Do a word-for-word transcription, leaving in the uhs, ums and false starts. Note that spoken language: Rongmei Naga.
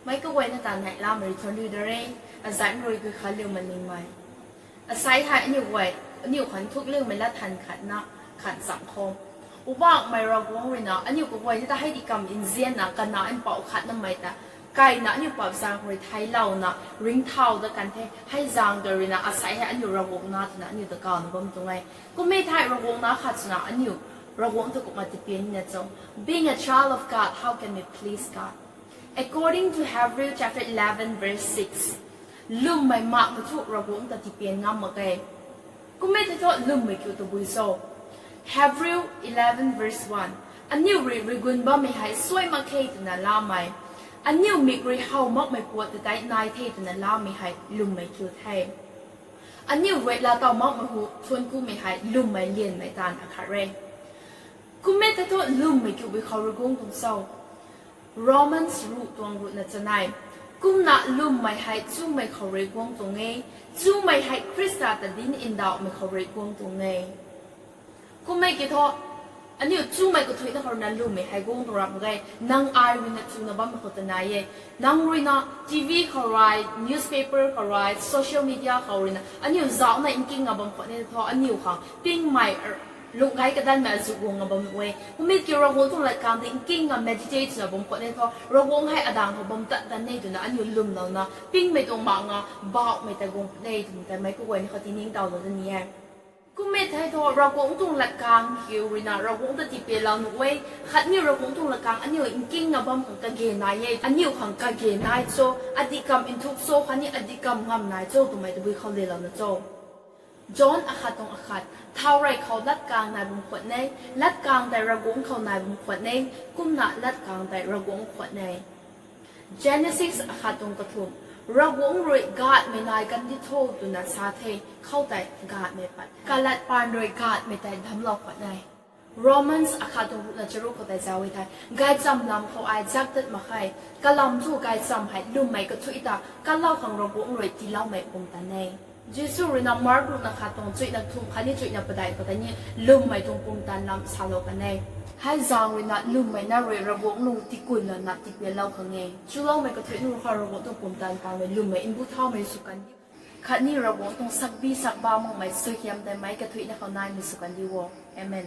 Meic kaguayna ta neihlamei rui thuanc riu da re, azanc rui gui khat liu malingmei. Asei hei aniu guay, aniu khang nthuk liumei lat than khatna, khat cham khou. Poubauhmei Ravguangc ruina, aniu kaguayna ta hei di kam nzianna, kana mpouh khat namei ta, kaina aniu paap zaeng rui theilouna, ringcthau dat kan the, hei zaeng ta ruina, asei hei aniu Ravguangc nac twna aniu ta kawna bam tuang e. Kum e thei Ravguangc nac khat swna aniu, Ravguangc ta kumna tipian nina cho. Being a child of God, how can we please God? According to Hebrew chapter eleven verse six, lwmmei makna thu Ravguangc ta tipian ngam mak ge. Kum e thei thu lwmmei kiu tabui cho. Hebrew eleven verse one, aniu rui rigun bammei hei suai mak khe twna lamei, aniu mik rui how makmei puat ta tei nai the twna lamei hei lwmmei kiu the. Aniu guay laa taw makmei hu thuanc kumei hei lwmmei lianmei taanv akhat re. Kum e thei thu lwmmei kiu bui khou rui guang tuang cho. Romans ruh tuang ruhna chanei. Kumna lwmmei hei chumei khou rui guang tuang e, chumei hei Khrista ta dinc ndauhmei khou rui guang tuang e. Kum e ki thu, aniu chumei kathuicna khou ruina lwmmei hei guang tuang ram mak ge, nang ai ruina chuna bammei khou ta nai e. Nang ruina T V khou rui, newspaper khou rui, social media khou ruina, aniu zauhna nkingna bam khwan e thu, aniu khang pingmei, lungc gay kadanmei azuh guangna bam nuh e. Kum e ki Ravguangc tuang latkaeng tei nkingna meditate swna bam khwan e thu, Ravguangc hei adang khou bam tat tan e twna aniu lwmlouna, pingmei tuang makna, bauhmei tei guang puni e twmei tei meic kaguayna khou tiningtowlou da ni e. Kum e thei thu Ravguangc tuang latkaeng kiu ruina, Ravguangc ta tipianlou nuh e, khatni Ravguangc tuang latkaeng aniu nkingna bam khang kage nai e, aniu khang kage nai cho, adih kam nthuk cho, khatni adih kam ngam nai cho twmei tabui khou lelouna cho. John akhat tuang akhat, thau rey khou latkaeng nai bam khwan e, latkaeng tei Ravguangc khou nai bam khwan e, kumna latkaeng tei Ravguangc khwan e. Genesis akhat tuang kathumh, Ravguangc rui Gadhmei nai kandi tho twna sa the, khoutei Gadhmei pat the. Kalat paan rui Gadhmei tei damclou khwan e. Romans akhat tuang ruhna charuk khou tei zauc e thei, gaychamv lam khou ai zak tat mak khe, kalam thu gaychamv hei lwmmei kathuic ta kalou khang Ravguangc rui tiiloumei pumtan e. Jisu ruina Mark ruhna khat tuang chuihna thumh khatni chuihna padeih khou tei ni lwmmei tuang pumtan lam salou kan e. Hei zaeng ruina lwmmei na rui Ravguangc lung tikunlana tipianlou khang e. Chuloumei kathuic nunc khou Ravguangc tuang pumtan paan rui lwmmei mbu thaumei sw kandi, khatni Ravguangc tuang sakbi sakba makmei suaihiam tei meic kathuicna khou naimei sw kandi o. Amen.